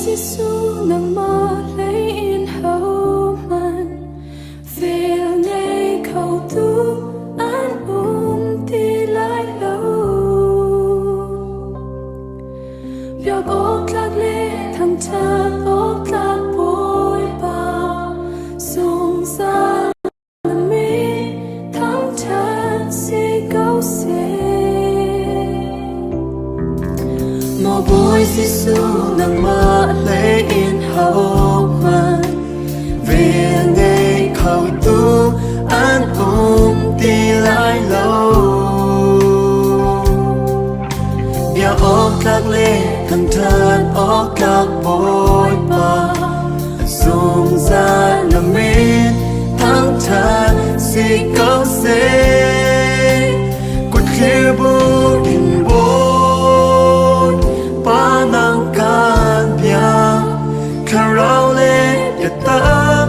Jesuh nangmah hlei in hohmanh vel ngei kho tu an um ti lai lo. Biak awk tlak le thangṭhat awk tlak Bawipa zungzal na min thangṭhat si ko seh. Maw Bawi Jesuh nangmah hlei in hohmanh vel ngei kho tu an um ti lai lo. Bia awk tlak le thangṭhat awk tlak Bawipa zungzal na min thangṭhat si ko seh. Kutthlir bu in bawi pa nang kan bia thlarau le biatak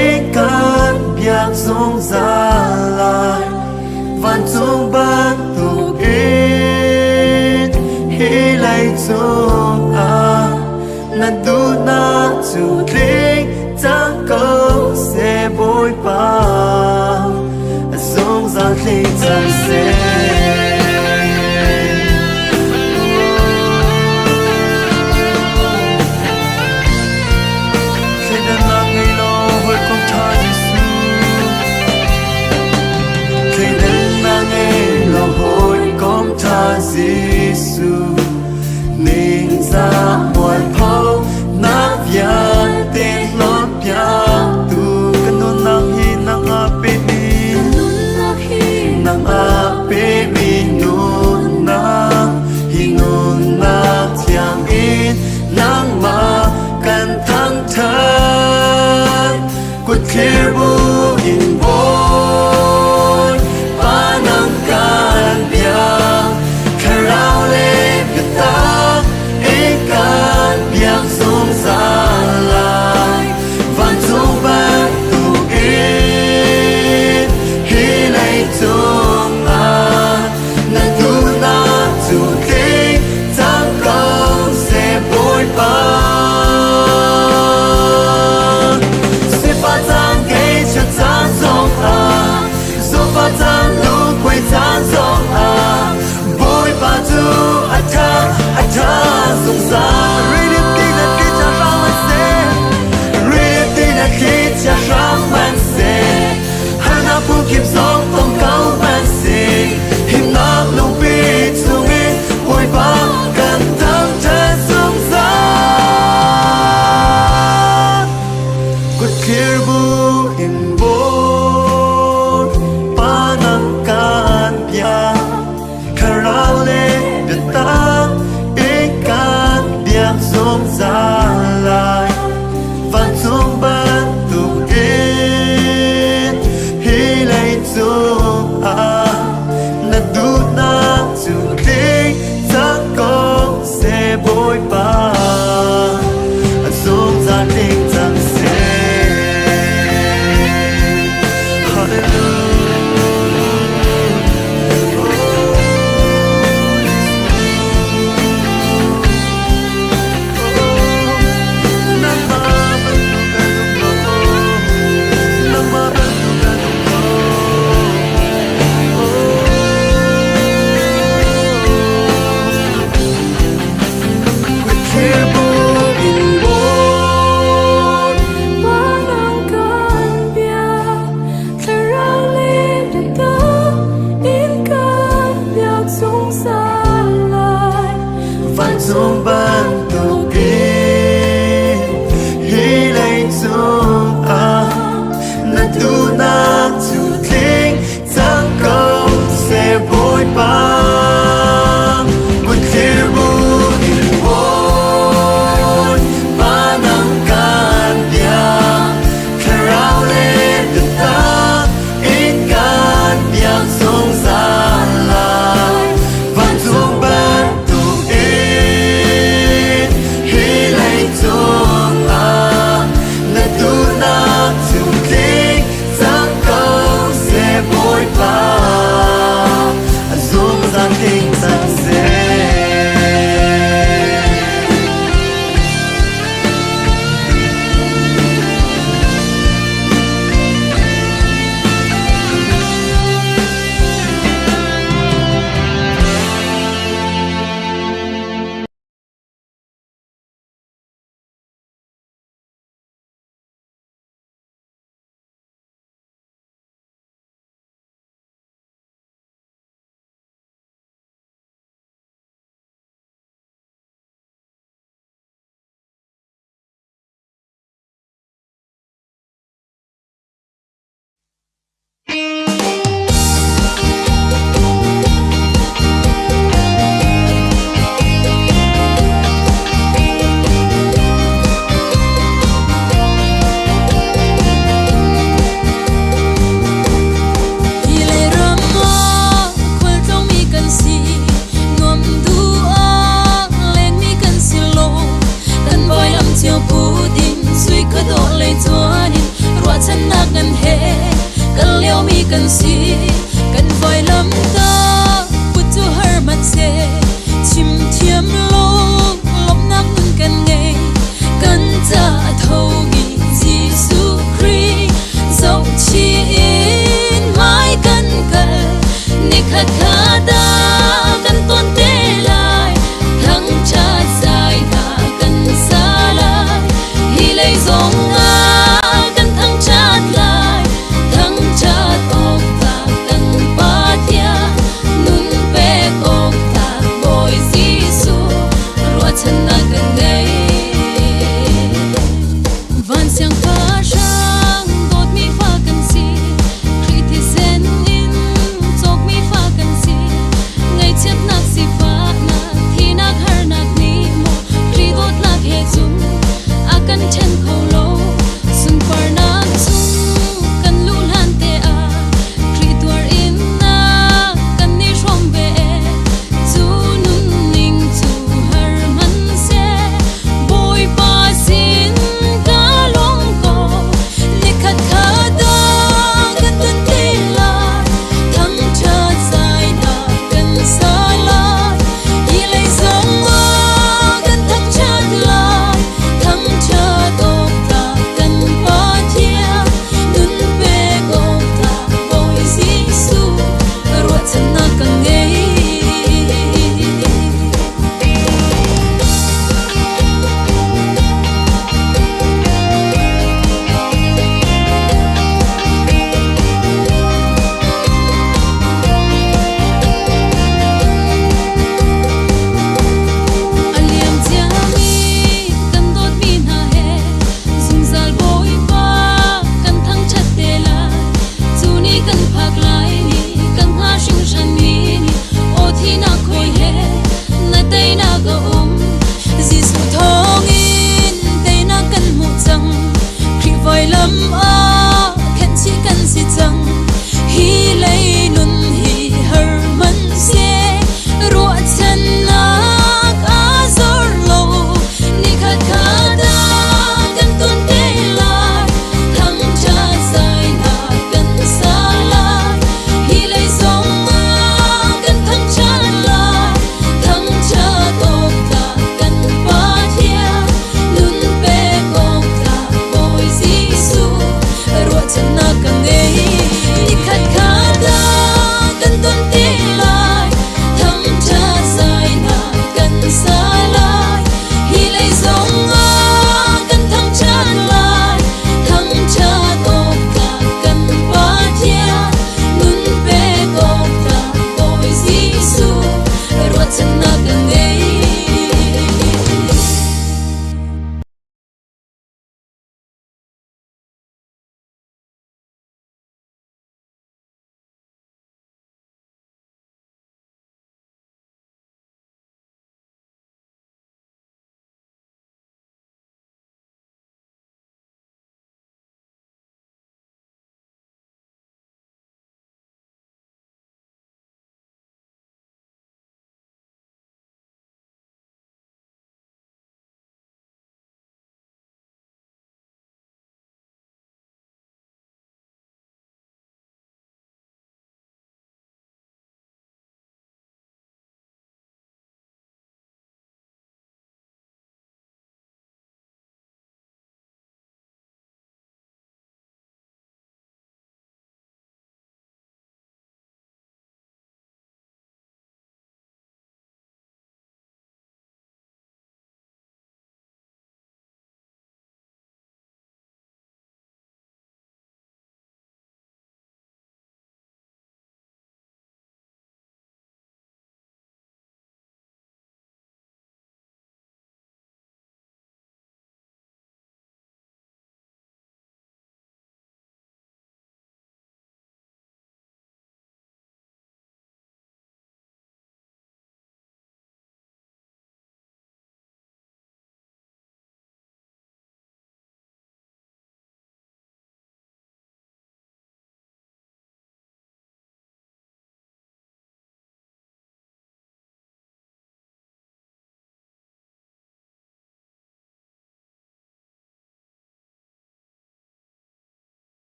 in kan biak zungzal lai. Vancung bantukin hi leicung ah na duhnak cu tling cang ko seh Bawipa, a zungzal tling cang seh. Thleidannak ngei law hawikom ṭha Jesuh. Thleidannak ngei law hawikom ṭha Jesuh. Ningzah mualpho nak vialte hlawt piaktu ka nunnak hi nang a pemi Nunnak hi nang a pemi nunnak hi nunnak thiang in nangmah kan thangṭhat kutthlir bu in bawi pa nang kan biak thlarau le biatak in kan biak zungzal lai vancung bantukin hi leicung ah na duhnak cu tling cang ko seh Bawipa. Sifah caan kei caan zong ah, zofa caan lungkuai caan zong ah, Bawipa cu a ṭha, a ṭha zungzal. Rili ti na thli cha hrang man seh, rili ti na thli cha hrang man seh, harnak phunkip zong tong ko man seh, himnak lungpi chungin Bawipa kan thangṭhat zungzal. Kutthlir bu in bawi pa nang kan bia thlarau le biatak in kan biak zungzal lai vancung bantukin hi leicung ah na duhnak cu tling cang ko seh Bawipa a zungzal tling cang seh Hallelujah. Nangmah bantuk kan um lo nangmah bantuk kan um lo Kutthlir bu in bawi Panang kan biak thlarau le biatak in kan biak zungzal lai vancung bantukin hi leicung ah na duhnak cu tling cang ko seh Bawipa kutthlir bu in bawi pa nang kan biak thlarau le biatak in kan biak zungzal lai vancung bantukin. Kan si kan vailam ta put cu har hmanhseh chim thiam lo lawmhnak nun kan ngei. Kan ca a thomi Jesuh Khrih zohchih in hmai kan kal. Nikhat khat ah kan ton te lai, thangṭhat zai hna kan sa lai. Hi lei zong ah kan thangṭhat lai, thangṭhat awk tlak.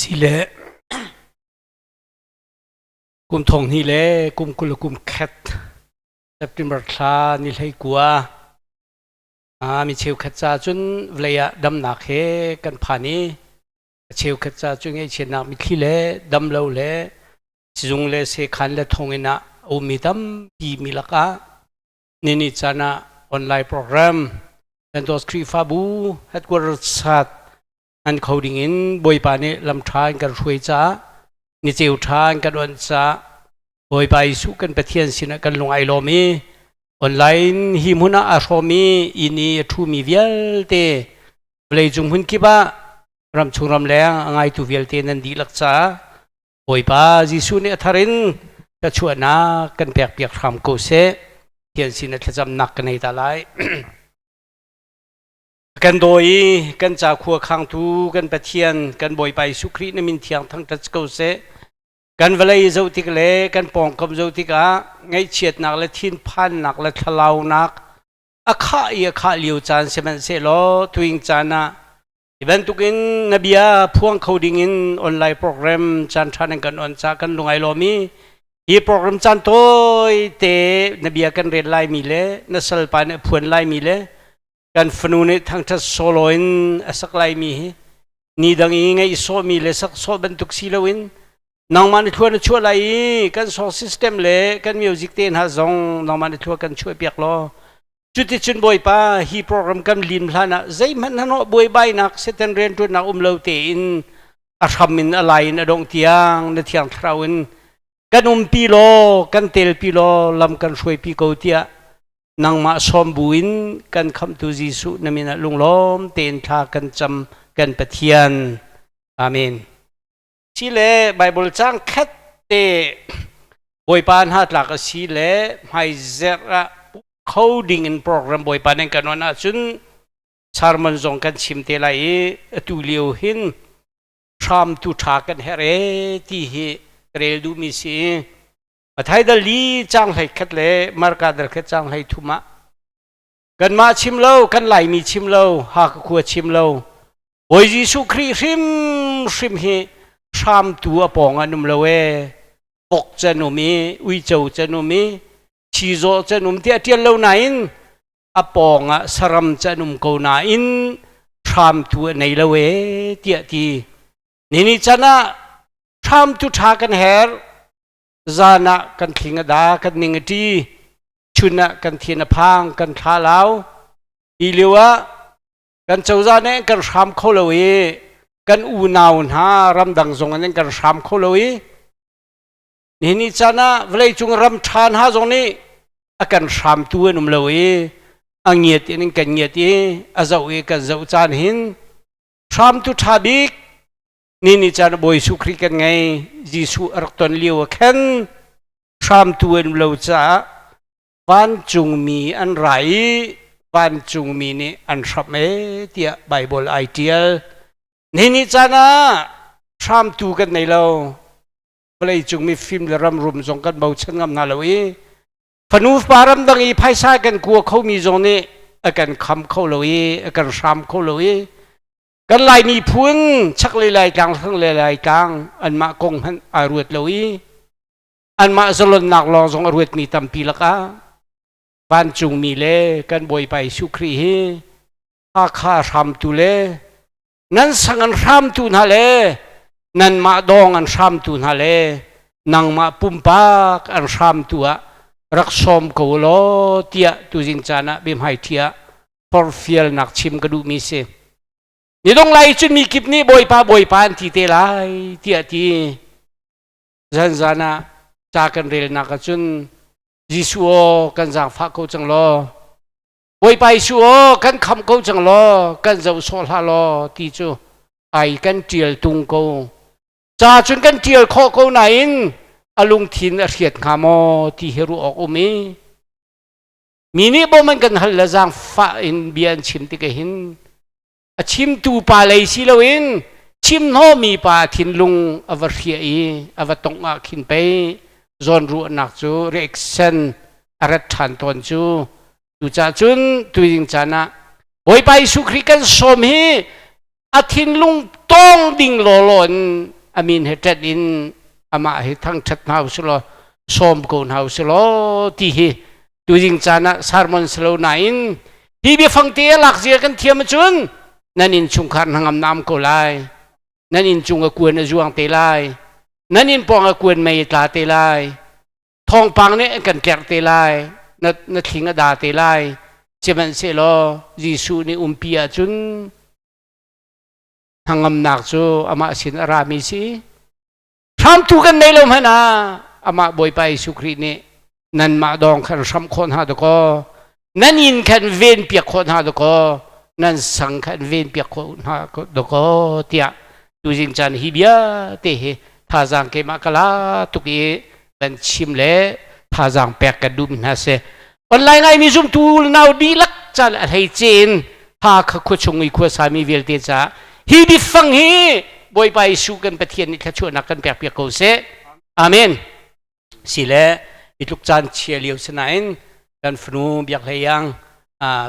Sile kum thong hnih le kum 20 le kum khat September thla ni hlei kua mi cheukhat ca cun vawlei ah damnak he kan phan i a cheukhat ca cu ngaihchiatnak mitthli le damlo le sizung le sekhan le thonginn ah a ummi tampi mi lakah nini caan ah online program Pentos Khrihfabu headquarters sat an kho ding in Bawipa nih lam ṭha in kan hruai caah ni ceu ṭha in kan onh caah Bawipa Jesuh kan Pathian sinah kan lung ai lawm i online hi hmun ah aa hrawm i inn i a ṭhumi vialte vawleicung hmun kip ah ramchung ramleng a ngaitu vialte nan dihlak caah Bawipa Jesuh nih a thar in thluachuahnak kan pekpiak hram ko seh. Pathian sin ah thlacamnak ka nei ta lai. Kan daw i kan ca khua khangtu kan Pathian kan Bawipa Jesuh Khrih na min thiang thangṭhat ko seh. Kan vawlei zoh tik le kan pawngkam zoh tikah ngaihchiatnak le thinphannak le thlalaunak a khah i a khah lio caan sihmanhsehlaw tuing caan ah hi bantukin na bia phuang kho dingin online program caan ṭha nan kan on ca kan lung ai lawm i hi program caan tawi te na bia kan rel laimi le na salpa nih a phuan laimi le kan fanu nih thangṭhat solo in a sak laimi hi ni dang i ngaih sawhmi le sak sawh bantuk si loin nangmah na thlua na chuah lai i kan song system le kan music te hna zong nangmah na thlua kan chuah piak law cuticun bawipa hi program kan lim hlan ah zeihmanh hanawh buaibainak satan rianṭuannak um lo tein a hram in a lai in a dongh tiang na thiang thlarau in kan umpi law kan telpi law lam kan hruaipi ko tiah nangmah sawm buin kan khamhtu Jesuh na min ah lunglawm tein thla kan cam kan Pathian. Amen. Si le Bible cang khat te Bawipa hna tlak a si le hmaizerh ah kho ding in program Bawipa nan kan on ahcun sermon zong kan chim te lai i atu lio hin hramtu ṭha kan herh e ti hi rel duhmi si. Mathai dal li cang hlei khat le Marka dal khat cang hlei thum ah kanmah chim lo kan Laimi chim lo Hakha khua chim lo Bawi Jesuh Khrih hrim hrim hi hramtu a pawng an um lo ee vok can um i uico can um i chizawh can um tiah ṭial lo nain a pawng ah saram can um ko nain hramtu a nei lo ee tiah ti nini chan ah hramtu ṭha kan herh Zan ah kan thling a da, kan ning a ṭi, chun ah kan thin a phang, kan thlalau. Hi lio ah kan cozah nih kan hram kho lo i kan unau hna ramdang zong in kan hram kho lo i nihin ni caan ah vawleicung ram ṭha hna zong nih a kan hramtu an um lo i a ngiat in kan ngiat i a zoh i kan zoh caan hin hramtu ṭha bik Ni ni caan Bawi Jesuh Khrih kan ngei. Jesuh a rak ton lio ah khan hramtu an lo caah vancungmi an ra i vancungmi nih an hramh e tiah Baibal ai ṭial. Ni ni caan ah hramtu kan nei lo. Vawleicung mifim le ramrum zong kan bochan ngam hna lo i fanu pa ramdang i phaisa kan kua khomi zong nih a kan kham kho lo i a kan hram kho lo i Kan Lai miphun chaklei Laitlang thlanglei Laitlang anmah kong hmanh ai ruat lo i anmah zalonnak lawng zong a ruatmi tampi lakah vancungmi le kan Bawipa Jesuh Khrih hi Hakha hramtu le nan sang an hramtu hna le nanmah dawng an hramtu hna le nangmah pumpak an hramtu ah rak sawm ko law tiah tuzing caan ah biahmaiṭhi ah forhfialnak chim ka duhmi si. Nidong lai cun mi kip nih Bawipa Bawipa an ti te lai tiah ti. Zanzan ah ca kan relnak ahcun Jesuh aw kan zaangfah ko cang law Bawipa Jesuh aw kan khamh ko cang law kan zoh sawh hlah law ti cu ai kan ṭial tung ko. Ca cun kan ṭial khawh ko nain a lungthin a hriat hnga maw ti hi ruah awk um i Mi nih bawm an kan hal le zaangfah in bia an chim tik hin a chimtu pa lei si loin chimhnawhmi pa thinlung a va hriah i a va tongh ah khin pei zawnruahnak cu reaction a rat ṭhan tawn cu cucaah cun tuiding caan ah Bawipa Jesuh Khrih kan sawm hi a thinlung tawng ding lawlaw in. Amin he ṭet in amah hi thangṭhat hna usih law sawm ko hna usih law ti hi tuzing caan ah sermon si lo nain hi biafang te a lak zia kan thiam ahcun nan inn chungkhar hnangam na am ko lai. Nan inn cung a kuan a zuang te lai. Nan inn pawng a kuan mei a tla te lai. Thawngpang nih an kan tlerh te lai. Na thling a da te lai. Sihmanhsehlaw Jesuh nih umpi ahcun hnangamnak cu amah sin a rami si. Hramtu kan nei lo hmanh ah amah Bawipa Jesuh Khrih nih nanmah dawng khan hram khawh hna dakaw, nan inn khan ven piak khawh hna dakaw, nan sang khan ven piak khawh hna dakaw tiah tuzing caan hi bia te hi thazaang keimah ka la tuk i kan chim le thazaang pek kan duh mi hna si. Online ngai mi zumtu nau dihlak caan a hlei cein Hakha khuachung i khuasami vialte caah hi biafang hi Bawipa Jesuh kan Pathian nih thluachuahnak kan pek piak ko seh. Amen. Si le itluk caan chia lio sinain kan fanu Biak Hlei Yang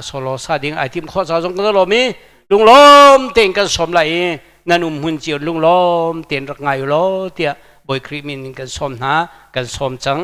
solo sa ding ai tim khawh ca zong kan lawm i lunglawm tein kan sawm lai i nan um hmun cio lunglawm tein rak ngai u law tiah Bawi Khrih min in kan sawm hna kan sawm cang.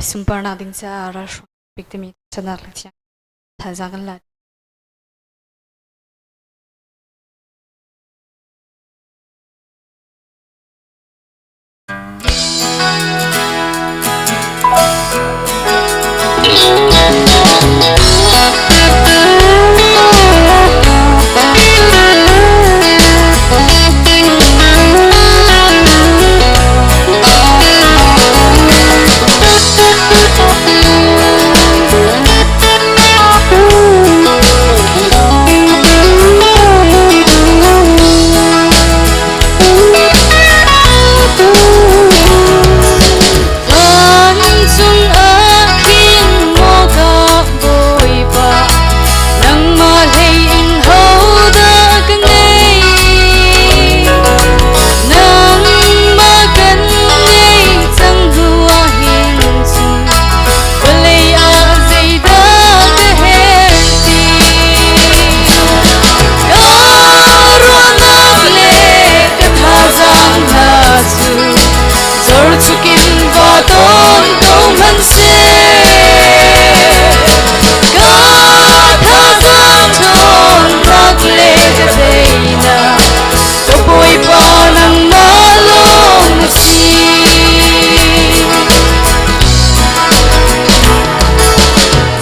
Sunparnak ding caah ralhruang bik timi canak le thiang thazaang kan la. Kan cungah khin maw ka Bawipa, nangmah hlei in hodah ka ngei? Nangmah kan ngei cang hnu ah hin cun vawlei ah zeidah ka herh ti? Ka ruahnak le ka thazaang hna cu zorchuk in va tawn ko hmanhseh. Ka thazaang ṭhawnnak le ka teinak ka Bawipa nangmah lawng na si.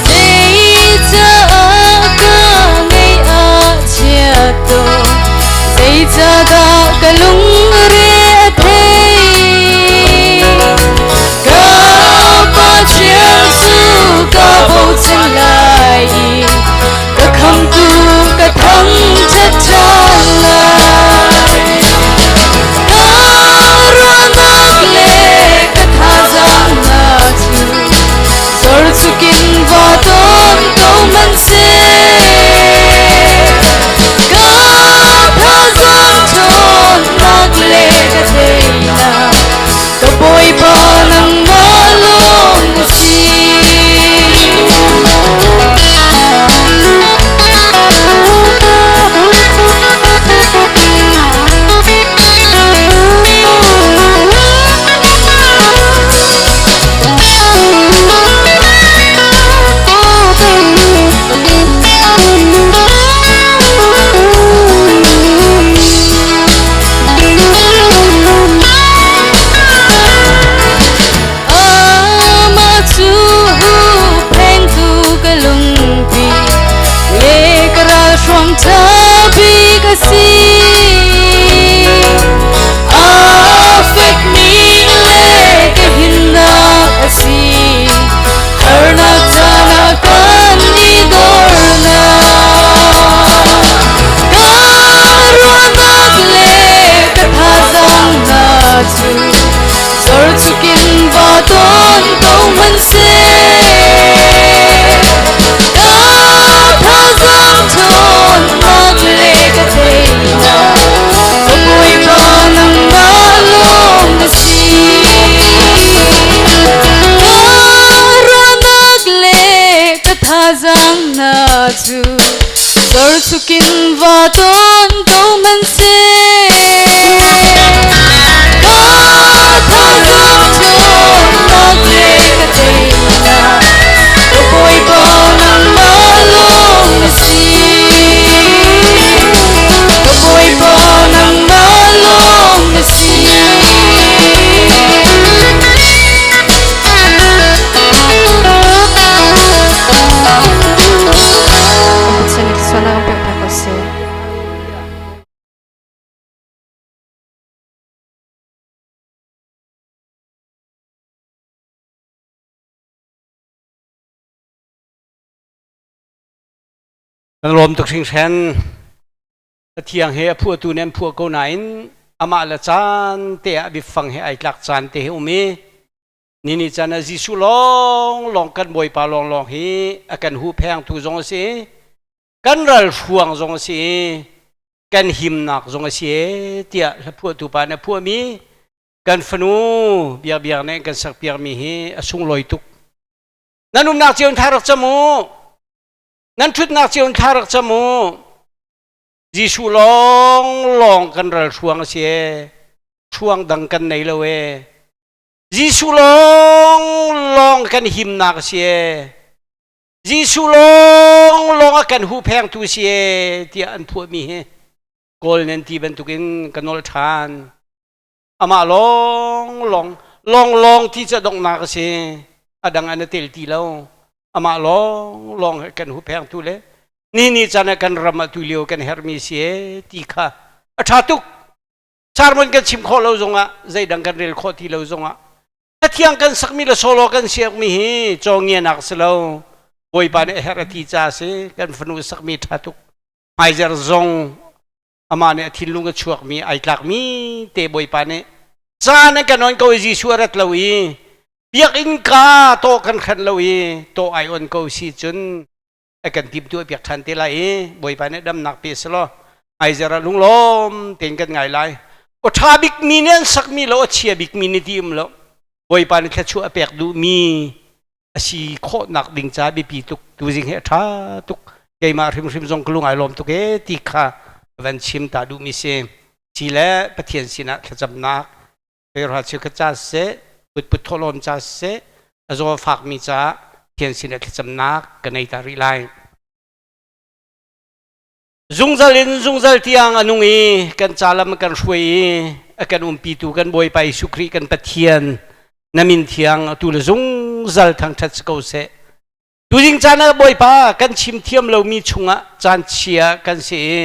Zeicah ka ngaih a chiat tawn? Zeicahdah ka lungre a theih? Ka Pathian cu ka bochan lai i ka khamtu ka thangṭhat ṭhan lai. Ka ruahnak le ka thazaang hna cu Zorchuk in va tawn ko hmanhseh, ka thazaang ṭhawnnak ton ko hmanhseh ka thazaang ṭhawnnak le ka teinak ka Bawipa nangmah lawng na si. Ka Bawipa nangmah lawng na si. Pathian nih thluachuahnak an pek hna ko seh. Kan lawm tuk hringhran. Pathiang he a phuahtu nih an phuah ko nain amah le caan te ah biafang he ai tlak caan te he um i ni ni caan ah Jesuh lawng lawng kan Bawipa lawng lawng hi a kan huhphengtu zong a si kan ral hruang zong a si kan himnak zong a si tiah hlaphuahtu pa nih a phuahmi kan fanu biakbiak nih kan sakpiakmi hi a sunglawi tuk nan umnak cio in thla rak cam u nan ṭhutnak cio in thla rak cam u Jesuh lawng lawng kan ral hruang a si e hruang dang kan nei lo e Jesuh lawng lawng kan himnak a si e Jesuh lawng lawng a kan huhphengtu si e tiah an phuahmi hi Kawl nan ti bantukin ka nolh ṭhan amah lawng lawng lawng lawng ti cu donghnak a si a dang an i tel ti lo amah lawng lawng kan huphengtu le ni ni caan ah kan ram ah tu lio kan herhmi si e ti kha a ṭha tuk sermon kan chim khawh lo zongah zeidang kan rel khawh ti lo zongah Pathian kan sakmi le solo kan siakmi hi cawngianak si lo Bawipa nih a herh a ti ca si kan fanu sakmi ṭha tuk hmaizer zong amah nih a thinlung a chuakmi ai tlakmi te Bawipa nih caan an kan on ko i Jesuh a rat lo i biakinn ka tawh kan hranh lo i tawh ai on ko si cun a kan timtuah piak ṭhan te lai i Bawipa nih damnak pe selaw hmaizer ah lunglawm tein kan ngai lai aw ṭha bikmi nih an sakmi lo a chia bikmi nih ti um lo Bawipa nih thluachuah a pek duhmi a si khawhnak ding ca biapi tuk tuzing hi a ṭha tuk keimah hrimhrim zong ka lung ai lawm tuk ee ti kha van chim ta duhmi si si le Pathian sinah thlacamnak Peirha chiukhat ca siseh putput thawhlawm ca siseh a zaw fakmi caah Pathian sinah thlacamnak ka nei ta rih lai. Zungzal in zungzal tiang a nung i kan ca lam kan hruai i a kan umpitu kan Bawipa Jesuh Khrih kan Pathian na min thiang atu le zungzal thangṭhat si ko seh. Tuzing caan ah Bawipa kan chim thiam lomi chungah caan chia kan si i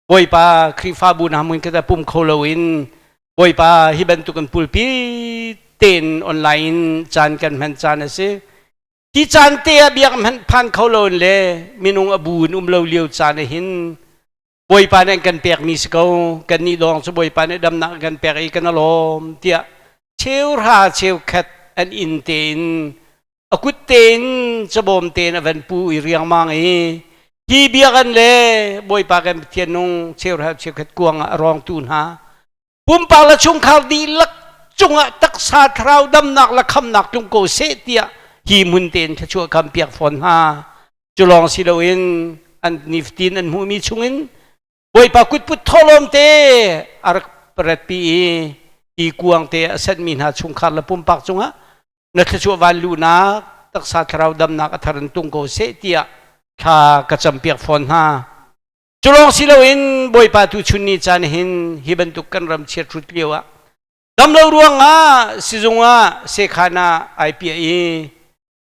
Bawipa Khrihfabu hna hmun khat ah pum kho loin Bawipa hi bantuk in pulpit tein online caan kan hman caan a si. Hi caan te ah biak hmanh phan kho lo in le minung a bu in um lo lio caan ah hin Bawipa nih an kan pekmi si ko kan nih lawng cu Bawipa nih damnak an kan pek i kan alawm tiah cheuhra cheukhat an inn tein a kut tein cabawm tein a van pu i riangmang i hi biakinn le Bawipa kan Pathian nung cheuhra cheukhat kuang ah a rawngtu hna pumpak le chungkhar dihlak cungah taksa thlarau damnak le khamnak tlung ko seh tiah hi hmun tein thluachuah kam piak fawn hna cu lawng si loin an nifatin an hmuhmi chungin Bawipa kutput thawhlawm te a rak ratpi i hi kuang te a senhmi hna chungkhar le pumpak cungah na thluachuah van luhnak taksa thlarau damnak a thar in tung ko seh tiah thla ka campiak fawn hna Cu lawng si loin Bawipa tuchun ni caan hin hi bantuk kan ram chiathrut lio ah damlo ruangah sizung ah sekhan ah ai piah i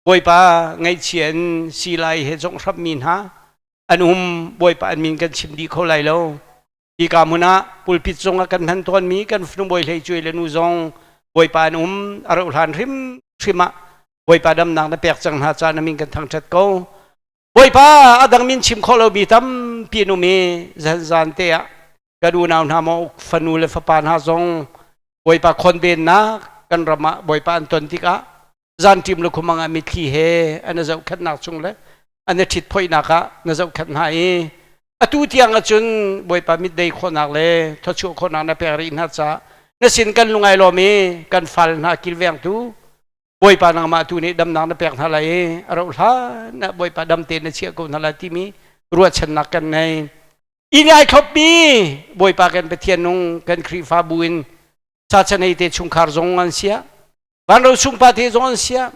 Bawipa ngaihchia in silai he zong hrammi hna an um Bawipa an min kan chim dih kho lai lo hika hmun ah pulpit zong ah kan hman tawnmi kan fanu bawi hlei cuai le nu zong Bawipa an um a rauh hlan hrim hrim ah Bawipa damnak na pek cang hna ca na min kan thangṭhat ko Bawipa a dang min chim khawh lomi tampi an um i zanzan te ah kan unau hna maw fanu le fapa hna zong Bawipa khonvennak kan ram ah Bawipa an ton tikah zanṭim le khumang ah mitthli he an i zohkhenhnak chung le an i ṭhitphoihnak ah na zohkhenh hna i atu tiang ahcun Bawipa mitdei khawhnak le thawchuah khawhnak na pek rih hna caah na sin kan lungai lawm i kan fal hna kilvengtu Bawipa nangmah tu nih damnak na pek hna lai i a rauh hlan ah Bawipa dam tein na chiah ko hna lai timi ruahchannak kan ngei. Inn ai thlopmi Bawipa kan Pathian nung kan Khrihfabu in sachanei te chungkhar zong an sia vanro chungpa te zong an sia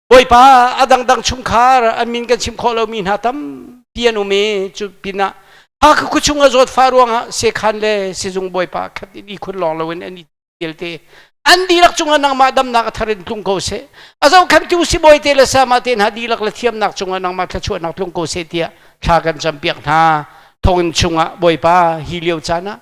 Bawipa a dangdang chungkhar an min kan chim khawh lomi hna tampi an um i cu pinah Hakha khuachung a zawt fa ruangah sekhan le sizung Bawipa khat in i khun lawng loin an i vialte an dihlak cungah nangmah damnak a thar in tlung ko seh. A zohkhantu sibawi te le sama te hna dihlak le thiamnak cungah nangmah thluachuahnak tlung ko seh tiah thla kan campiak hna. Thonginn chungah Bawipa hi lio caan ah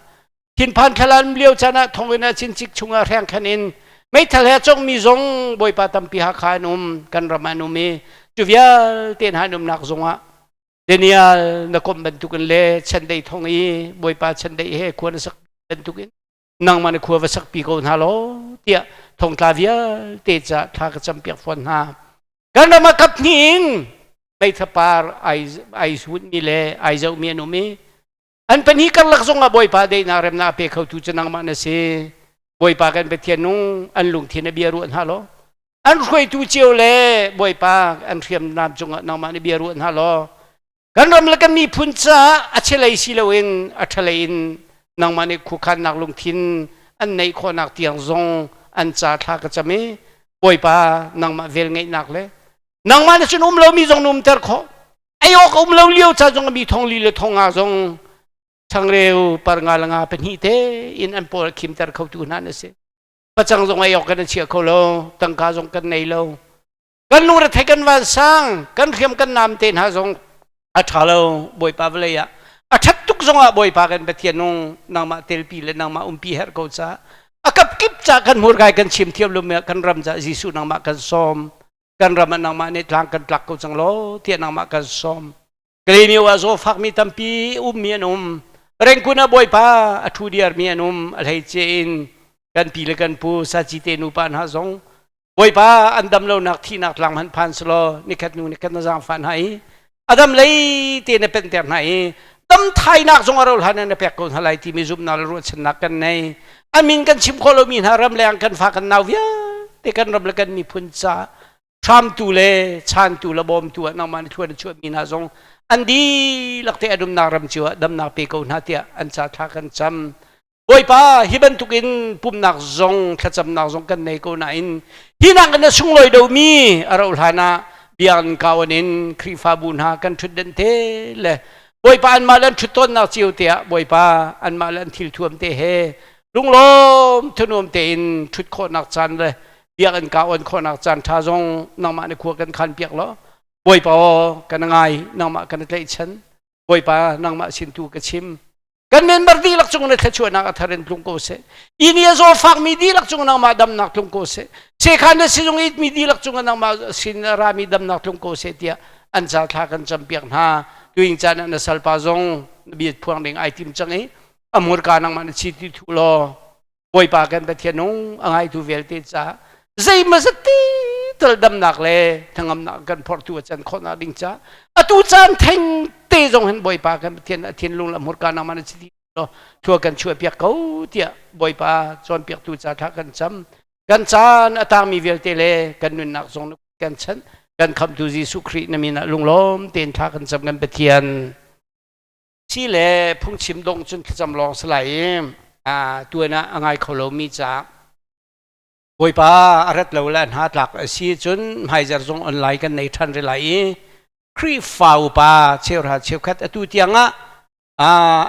thinphan thlalan lio caan ah thonginn ah cincik chungah hrengkhan in meithal he congmi zong Bawipa tampi Hakha an um kan ram an um i cu vialte hna an umnak zongah Daniel na komh bantukin le chandei thong i Bawipa chandei he khua na sak bantukin nangmah na khua va sakpi ko hna law tiah thongtla vialte ca thla ka campiak fawn hna. Kan ram ah kap hnih in meithapar ai mi le ai zohmi an um i an pahnih karlak zongah Bawipa daihnak remnak a pe khotu cu nangmah na si. Bawipa kan Pathian nung an lungthin a bia ruah hna law an hruaitu cio le Bawipa an hriamnam cungah nangmah na bia ruah hna law Kan ram le kan miphun caah a chialei si loin a ṭhalei in nangmah nih khuakhannak lungthin an neih khawhnak tiang zong an ca thla ka cam i Bawipa nangmah vel ngeihnak le nangmah na cun um lomi zong na umter khawh. Ei awk a um lo lio ca zong mi thong li le thong nga zong changreu par nga le nga pahnih te in an pawl khimter khotu hna na si. Pacang zong ei awk kan chia kho lo, tangka zong kan nei lo. Kan lungre thei kan vansang, kan hriam kan nam te hna zong a ṭha lo Bawipa vawlei ah. A ṭhat tuk zongah Bawipa kan Pathian nung nangmah telpi le nangmah umpi herh ko ca. A kapkip ca kan hmurkai kan chim thiam lo kan ram ca Jesuh nangmah kan sawm. Kan ram ah nangmah nih tlang kan tlak ko cang law tiah nangmah kan sawm. Kalaymyo ah zawfakmi tampi ummi an um. Rengkun ah Bawipa a ṭhu diarmi an um. A hleice in kan pi le kan pu Saci te nupa hna zong Bawipa an dam lonak thihnak tlang hmanh phan selaw nikhat hnu nikhat na zaangfah hna i a dam lei te na penhter hna i dam thainak zong a rauh hlan ah na pek ko hna lai timi zumhnak le ruahchannak kan nei. A min kan chim khawh lomi hna ram leng kan fa kan nau vialte kan ram le kan miphun ca hramtu le chantu le bawmtu ah nangmah na thluan na chuahmi hna zong an dihlak te an umnak ram cio ah damnak pe ko hna tiah an ca thla kan cam. Bawipa, hi bantukin pumhnak zong thlacamnak zong kan nei ko nain hi nak in a sunglawi domi a rauh hlan ah biakinn kawan in Khrihfabu hna kan ṭhutdenh te le Bawipa anmah le an ṭhut tawnnak cio te ah Bawipa anmah le an thilthuam te he lunglawm thunuam tein ṭhut khawhnak caan le biakinn ka on khawhnak caan ṭha zong nangmah na khua kan khan piak law Bawipa aw kan ngai nangmah kan tlaihchan Bawipa nangmah sin tu ka chim. Kan member dihlak cung na thluachuahnak a thar in tlung ko seh. Ini a zaw fakmi dihlak cung nangmah damnak tlung ko seh. Sekhan na sizung it mi dihlak cung nangmah sin a rami damnak tlung ko seh tiah an ca thla kan campiak hna. Tuing caan ah na salpa zong na biat phuang ding ai tim cang i a hmurka nangmah na chi ti thu law Bawipa kan Pathian nung a ngaitu vialte caah zeimazat ti tal damnak le thangamnak kan phortu a can khawhnak ding ca atu caan theng te zong hin Bawipa kan Pathian a thinlung le hmurka nangmah na chiti lo thua kan chuah piak ko tiah Bawipa cawnpiaktu ca thla kan cam kan caan a tangmi vialte le kan nunnak zong kan chanh kan khamtu Jesuh Khrih na min ah lunglawm tein thla kan cam kan Pathian Si le phungchim dong cun thlacam lawng si lai i tuan ah a ngai kho lomi caah Bawipa a rat lo le hna tlak a si cun hmaizer zong online kan nei ṭhan rih lai i Khrihfa upa cheuhra cheukhat atu tiang ah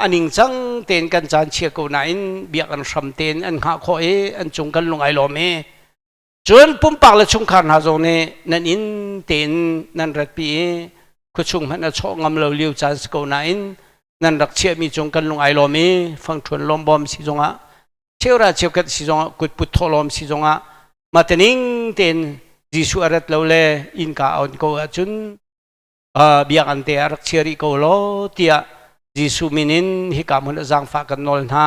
a ningcang tein kan caan chia ko nain biakinn hram tein an hngah khawh i an cung kan lung ai lawm i Cun pumpak le chungkhar hna zong nih nan inn tein nan ratpi i khuachung hmanh a chawh ngam lo lio caan si ko nain nan rak chiahmi cung kan lung ai lawm i fangṭhuan lawmbawm si zongah cheura cheukhat si zongah kutput thawhlawm si zongah matening tein Jesuh a rat lo le innka a on ko ahcun biakinn te ah rak chia rih ko law tiah Jesuh min in hika hmun ah zaangfah kan nawl hna.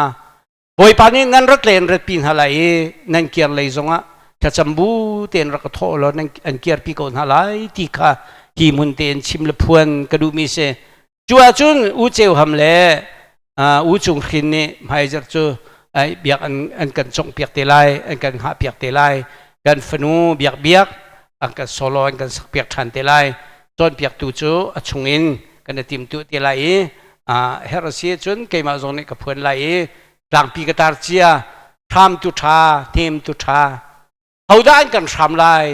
Bawipa nih nan rat le an ratpi hna lai i nan kir lei zongah thlacam bu tein rak ka thawh law nan an kirpi ko hna lai ti kha hi hmun tein chim le phuan ka duhmi si. Cu ahcun U Ceu Ham le U Cung Hrin nih hmaizarh cu biak an kan conghpiak te lai, an kan hngahpiak te lai. Kan fanu biak biak an kan solo an kan sakpiak ṭhan te lai. Cawnpiaktu cu a chungin kan i timtuah te lai i. Herh a si cun keimah zong nih ka phuan lai i tlangpi ka tar cia hram tu ṭha hnem tu ṭha hodah an kan hram lai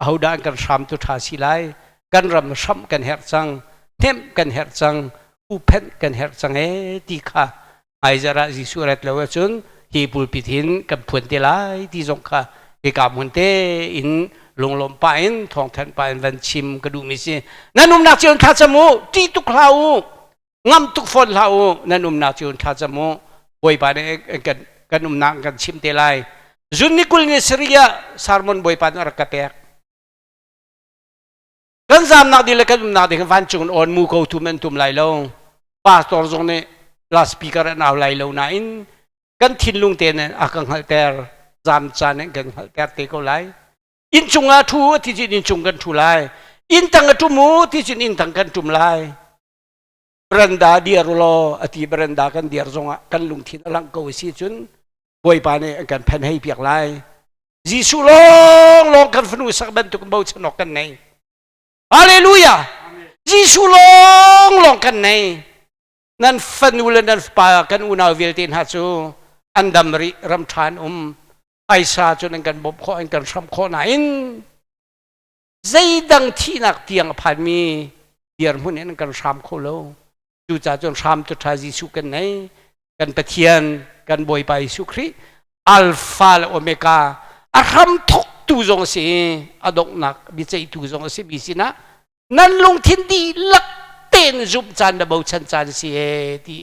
ahodah an kan hram tu ṭha si lai kan ram hramh kan herh cang hnemh kan herh cang uphenh kan herh cang ee ti kha hmaizarh ah Jesuh rat lo ahcun hi pulpit hin kan phuan te lai ti zong kha hika hmun te in lunglawm pah in thawngthanh pah in van chim ka duhmi si nan umnak cio in thlacam u ṭih tuk hlah u ngam tuk fawn hlah u nan umnak cio in thlacam u Bawipa nih kan kan umnak kan chim te lai zun ni kul ni sarih ah sermon Bawipa nih a rak ka pek Kan zamnak ding le kan umnak ding vancung in awn mu ko tum an tum lai lo. Pastor zong nih loudspeaker an au lai lo nain kan thinlung te in a kan hngalhter zam caan in kan hngalhter te ko lai. Inn cung ah ṭhu ti cun inn cung kan ṭhu lai. Inn tang a ṭum u ti cun inn tang kan ṭum lai. Beranda dir u law a ti beranda kan dir zongah kan lungthin a langh ko si cun Bawipa nih an kan phen hei piak lai. Jesuh lawng lawng kan fanu sak bantuk bochan awk kan nei. Hallelujah! Jesuh lawng lawng kan nei. Nan fanu le nan fapa kan unau vialte hna cu an dam rih ram ṭha an um. Phaisa cu nan kan bawmh khawh an kan hramh khawh nain zeidang thihnak tiang a phanmi dirhmun in an kan hram kho lo. Cucaah cun hram cu ṭha Jesuh kan nei. Kan Pathian, kan Bawipa Jesuh Khrih, Alpha le Omega, a hram thawktu zong a si i a donghnak biaceihtu zong a si mi sinah nan lungthin dihlak tein zumh caan le bochan caan si e ti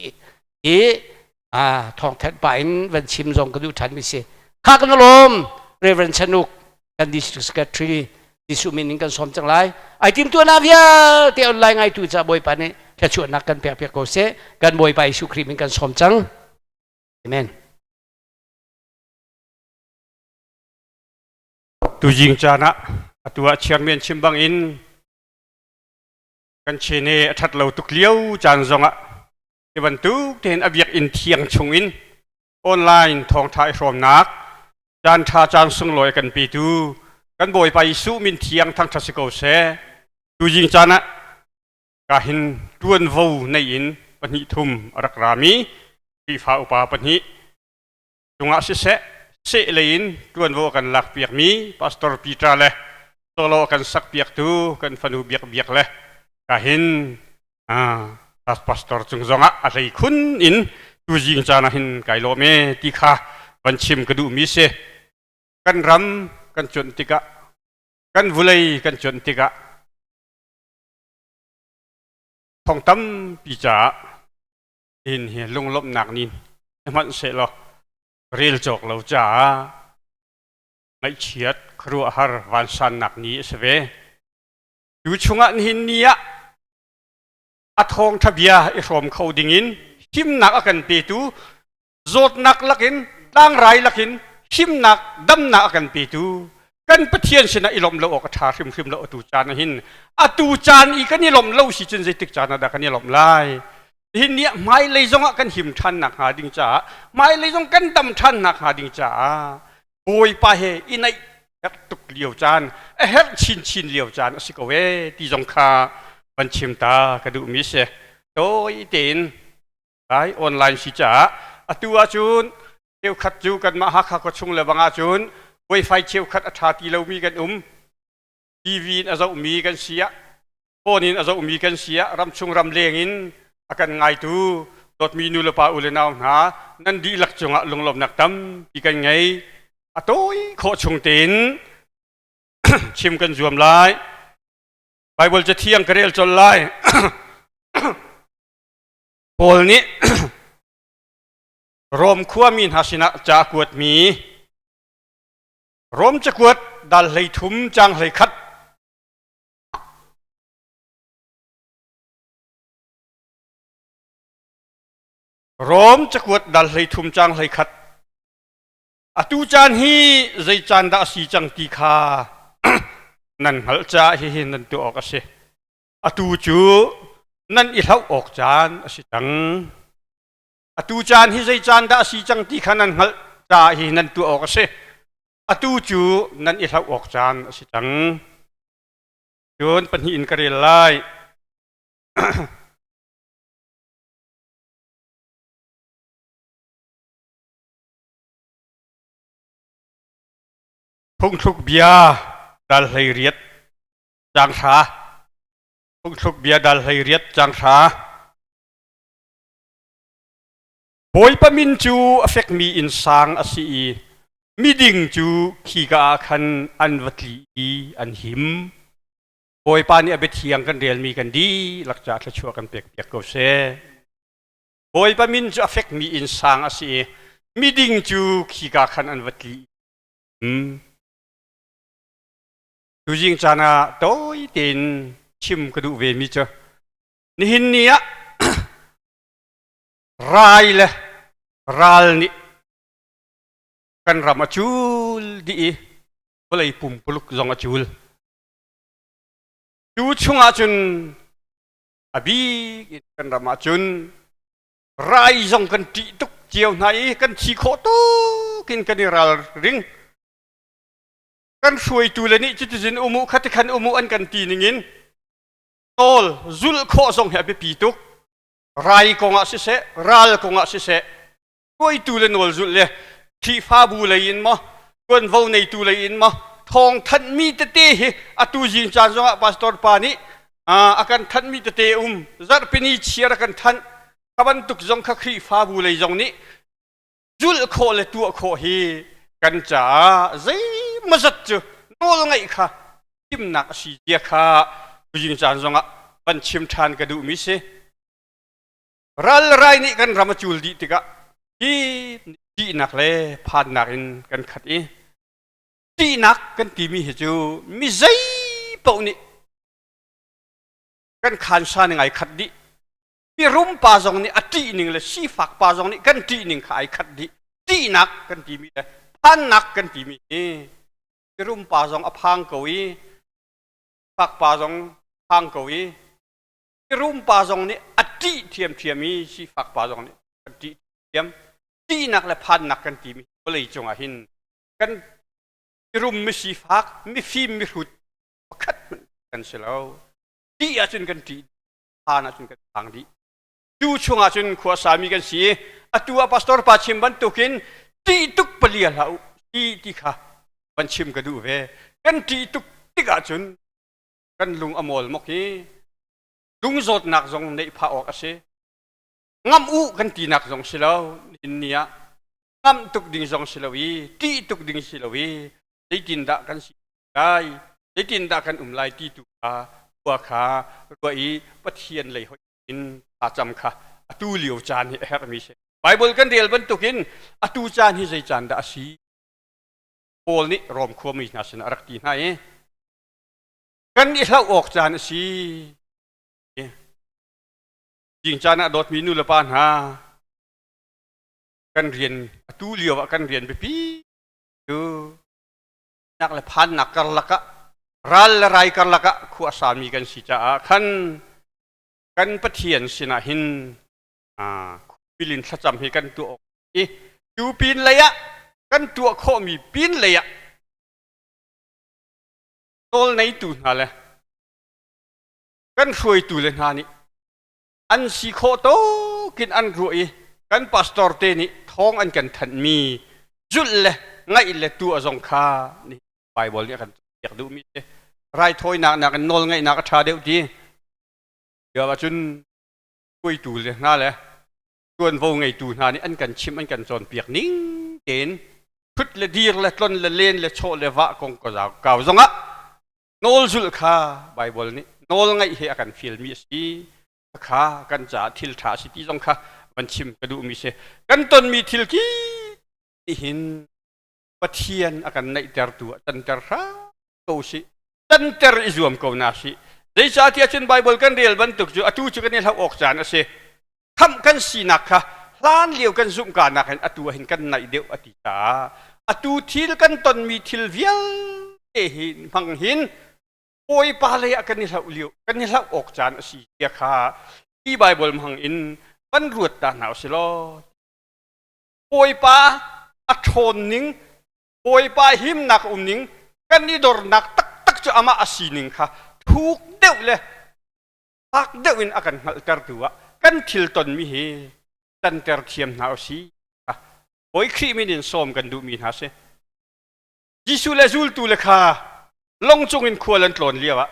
i thawngthen pah in van chim zong ka duh ṭhan mi si. Kha kan lawm Reverend Chanuk kan district secretary Jesuh min in kan sawm cang lai. Ai tim tuah na vialte online ngaitu ca Bawipa nih thluachuahnak kan pek piak ko seh. Kan Bawipa Jesuh Khrih min kan sawm cang. Amen. Tujing caan ah atu ah chairman chim bang in kan chene a that lo tuk lio caan zong ah ti bantuk tein a biakinn thiang chung in online thawngṭha i hrawmnak caan ṭha caan sunglawi kan petu kan Bawipa Jesuh min thiang thangṭhat si ko seh. Tuzing caan ah ka hin ṭuanvo nei in pahnih thum a rak rami Khrihfa upa pahnih cungah siseh seh lei in ṭuanvo a kan lakpiakmi Pastor Peter le solo a kan sakpiaktu kan fanu Biak Biak le ka hin pastor cung zongah a hlei khun in tuzing caan ah hin kai lawm e ti kha van chim ka duhmi si. Kan ram kan cuanh tikah kan vulei kan cuanh tikah thong tampi caah hin hi lunglawmhnak ni hmanhsehlaw rel cawk lo caah ngaihchiat khuaruahhar vansannak ni a si ve. Tu chungah nihin ni ah a thawngṭha bia i hrawm kho dingin himnak a kan petu zawtnak lakin tlangrai lakin himnak damnak a kan petu kan Pathian sinah i lawmh lo awk a ṭha hrimhrim lo atu caan ah hin atu caan i kan i lawmh lo si cun zeitik caan ah dah kan i lawmh lai hin ni ah hmailei zongah kan him ṭhan nakhnga ding caah hmailei zong kan dam ṭhan nakhnga ding caah Bawipa he i naih herh tuk lio caan a herh chinchin lio caan a si ko ee ti zong kha van chim ta ka duhmi si tawi tein lai online si caah atu ahcun cheukhat cu kanmah Hakha khua chung le bang ahcun wifi cheukhat a ṭha ti lomi kan um TV in a zohmi kan si ah phone in a zohmi kan si ah ramchung ramleng in a kan ngaitu dawtmi nu le pa u le nau hna nan dihlak cungah lunglawmhnak tampi kan ngei a tawi khawh chung tein chim kan zuam lai Bible cathiang ka rel colh lai Paul nih Rom khuami hna sinah ca a kuatmi Rom cakuat dal hlei thum cang hlei khat Rom cakuat dal 13 cang 11 Atu caan hi zei caan dah a si cang ti kha nan hngalh caah hihi nan tuah awk a si. Atu cu nan i hlauh awk caan a si cang. Atu caan hi zei caan dah a si cang ti kha nan hngalh caah hihi nan tuah awk a si. Atu cu nan i hlauh awk caan a si cang. Cun pahnih in ka rel lai. Phungthluk bia dal 18 caang hra. Phungthluk bia dal 18 caang hra. Bawipa min cu a fekmi innsang a si i miding cu khika ah khan an va tli i an him. Bawipa nih a biathiang kan relmi kan dihlak caah thluachuah kan pekpiak ko seh. Bawipa min cu a fekmi innsang a si i miding cu khika khan an va tli. Tuzing caan ah tawi tein chim ka duh vemi cu nihin ni ah rai le ral nih kan ram a cul dih i vawlei pumpuluk zong a cul. Cu chungah cun a bik in kan ram ah cun rai zong kan ṭih tuk cio hna i kan thi khawh tuk in kan i ralring. Kan hruaitu le nih cuticun um u khati khan um u an kan ti ningin nawl zulh khawh zong hi a biapi tuk. Rai kongah siseh, ral kongah siseh, hruaitu le nawl zulh le Khrihfabu lei in maw, ṭuanvo neitu lei in maw, thawng thanhmi tete hi atu zing caan zongah pastor pa nih a kan thanhmi tete um zarhpini chiar a kan thanh kha bantuk zong kha Khrihfabu lei zong nih zulh khawh le tuah khawh hi kan caah zeimawzat cu nawl ngaih kha thimnak a si zia kha tuzing caan zongah van chim ṭhan ka duhmi si. Ral rai nih kan ram a cul dih tikah hi ṭihnak le phannak in kan khat i ṭihnak kan timi hi cu mi zei paoh nih kan khansa ning ai khat dih. Mirum pa zong nih a ṭih ning le sifak pa zong nih kan ṭih ning kha ai khat dih. Ṭihnak kan timi le phannak kan timi hi mirum pa zong a phang ko i fak pa zong phang ko i mirum pa zong nih a ṭih ṭhiamṭhiam i sifak pa zong nih kan ṭih ṭhiam. Ṭihnak le phannak kan timi vawlei cungah hin kan mirum misifak mifim mihrut pakhat hmanh kan si lo. Ṭih ahcun kan ṭih phan ahcun kan phang dih. Cu chungah cun khua sami kan si i atu ah pastor pa chim bantukin ṭih tuk palia hlah u ti ti kha van chim ka duh ve. Kan ṭih tuk tikah cun kan lung a mawl mok i lungzawtnak zong neih phah awk a si. Ngamh u kan tinak zong si lo nihin ni ah ngamh tuk ding zong si lo i ṭih tuk ding si lo i zeitindah kan si lai zeitindah kan um lai ti tu kha khua kha ruah i Pathian lei hoih in thlacam kha atu lio caan hi a herhmi si. Bible kan rel bantukin atu caan hi zei caan dah a si? Paul nih Rom khuami hna sinah a rak ti hna i kan i hlauh awk caan a si. Jing caan ah dawtmi nu le pa hna kan rian atu lio ah kan rian biapi cu nak le phannak karlak ah ral le rai karlak ah khua a sami kan si caah khan kan Pathian sinah hin pilin thlacam hi kan tuah awk i cu pin lei ah kan tuah khawhmi pin lei ah nawl neitu hna le kan hruaitu le hna nih an si khawh tawkin an ruah i kan pastor te nih thawng an kan thanhmi zulh le ngaih le tuah zong kha Bible nih a kan piak duhmi si. Raithawinak nakin nawl ngaihnak a ṭha deuh ti. Lio ahcun hruaitu le hna le ṭuanvo ngeitu hna nih an kan chimh an kan cawnpiak ning tein ṭhut le dir le tlon le len le chawh le vah kong kau zongah nawl zulh kha Bible nih nawl ngaih he a kan fialmi a si. Kha kan caah thil ṭha a si ti zong kha van chim ka duhmi si. Kan tonmi thil ki hin Pathian a kan naihtertu ah canter hram ko sih. Canter i zuam ko na sih. Zeicahtiah cun Bible kan rel bantuk cu atu cu kan i hlauh awk caan a si. Khamh kan sinak kha hlan lio kan zumhka nakin atu ah hin kan naih deuh a ti caah atu thil kan tonmi thil vialte hi hmang hin Bawipa lei ah kan i hlauh lio kan i hlauh awk caan a si tiah kha hi Bible hmang in van ruat ta hna usih law Bawipa a ṭhawn ning Bawipa himnak um ning kan i dornak taktak cu amah a sining kha thuk deuh le fak deuh in a kan hngalhtertu ah kan thil tonmi hi tanter thiam hna usih. Bawi Khrih min in sawm kan duhmi hna si. Jesuh le zultu le kha lawng cungin khual an tlawn lio ah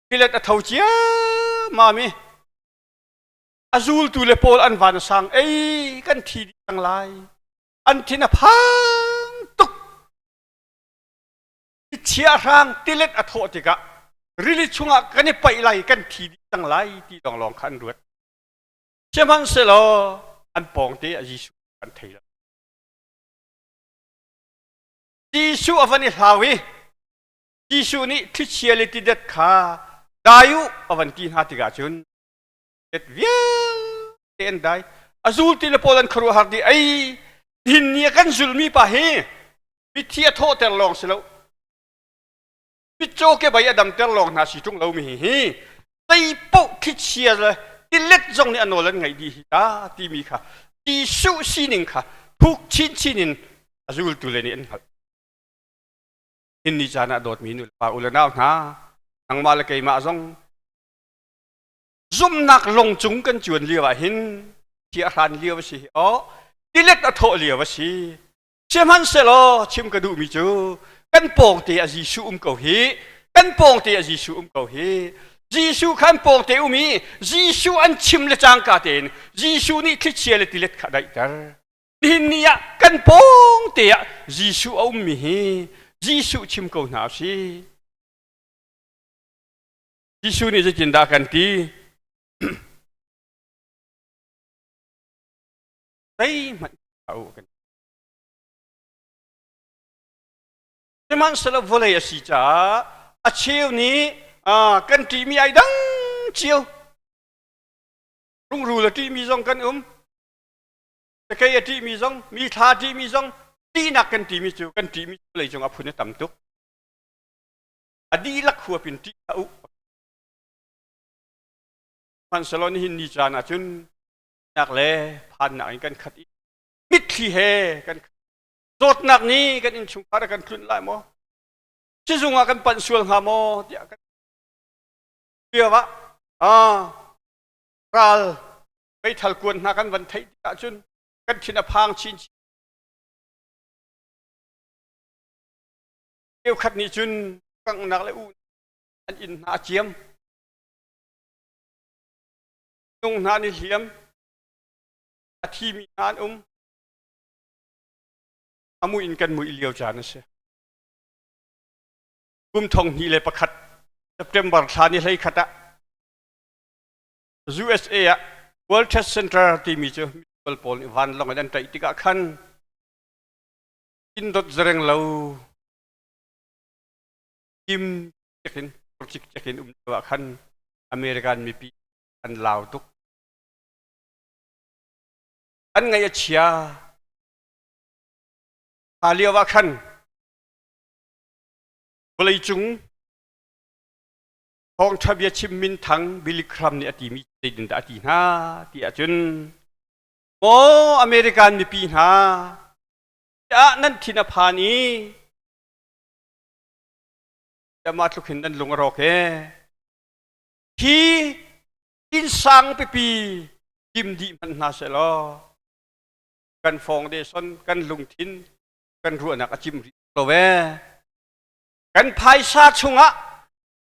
tilet a tho ciammam i a zultu le pawl an van sang ei kan thi dih cang lai an thin a phang tuk chiahrang tilet a thawh tikah rili chungah kan i paih lai kan thi dih cang lai ti lawnglawng kha an ruat sihmanhsehlaw an pawngte ah Jesuh an thei lo Jesuh a van i hlau i Jesuh nih thlichia le tidet kha dai u a van ti hna tikah cun det vialte an dai. A zulti le pawl an khuaruahhar dih ei hin ni a kan zulmi pa hi mithi a thawhter lawng si lo mitcaw ke bai a damter lawng hna si ṭung lo mi hi zei paoh thlichia le tilet zong nih a nawl an ngaih dih hi ta timi kha Jesuh sining kha thuk chinchin in a zultu le nih an hngalh. Hin ni caan ah dawtmi nu le pa u le nau hna nangmah le keimah zong zumhnak lung cung kan cuan lio ah hin thia hran lio a si hi aw tilet a thawh lio a si sihmanhsehlaw chim ka duhmi cu kan pawngte a Jesuh um ko hi kan pawngte a Jesuh um ko hi Jesuh khan pawngte um i Jesuh an chim le cangka tein Jesuh nih thlichia le tilet kha daihter Nihin ni ah kan pawng te ah Jesuh a ummi hi Jesuh chim ko hna u sih. Jesuh nih zeitindah kan ti? Zeihmanh a u kan Sihmanhsehlaw vawlei a si caah a cheu nih kan ṭihmi ai dang cio. Rungrul a ṭihmi zong kan um. Cakei a ṭihmi zong, mi thla a ṭihmi zong, ṭihnak kan ṭihmi cu kan ṭihmi vawleicung a phun a tam tuk. A dihlak huap in ṭih hlah u. Hmanhsehlaw nihin ni caan ah cun nak le phannak in kan khat i mitthli he kan khat. Zawtnak nih kan innchungkhar a kan tlunh lai maw? Sizung ah kan panh sual hnga maw? tiah kan lio ah ah ral meithal kuan hna kan van theih tikah cun kan thin a phang chinchin. Cheukhat nih cun kanghnak le uh an inn hna a ciam. Nung hna nih hliam a thimi hna an um. A mui in kan mui lio caan a si. Kum thong hnih le pakhat September thla ni hlei khat ah USA ah World Trade Center timi cu misual pawl nih vanlawng in an ṭaih tikah khan inn dot zereng lo kim cekin cikcek in um lio ah khan American mipi an lau tuk. An ngaih a chia. Kha lio ah khan vawleicung Thawngṭha bia chim minthang Billy Graham nih a timi zeitindah a ti hna ti ahcun Maw American mipi hna ah nan thin a phan i mah tluk hin nan lung a rawk ee hi innsang pipi kim dih hmanh hna seh law kan foundation kan lungthin kan ruahnak a cim rih lo ee Kan phaisa chungah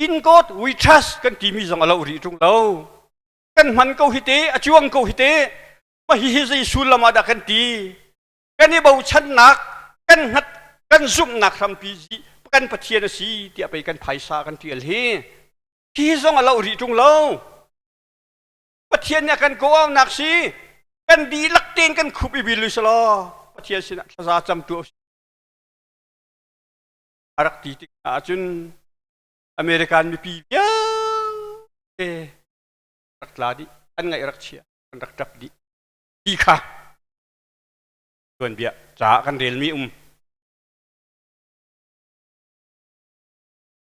in God we trust kan timi zong a lo rih ṭung lo. Kan hman ko hi te, a cuang ko hi te, mah hihi zei sullam ah dah kan ti? Kan i bochannak, kan hngat, kan zumhnak hrampi kan Pathian a si tiah pei kan phaisa kan ṭial hi. Hi zong a lo rih ṭung lo. Pathian nih a kan kawhauhnak si, kan dihlak tein kan khup i bil usalaw Pathian sinah thlaza cam tu a rak ti tik ahcun American mipi vialte rak tla dih an ngaih rak chia an rak ṭap dih ti kha tuanbia caah kan relmi um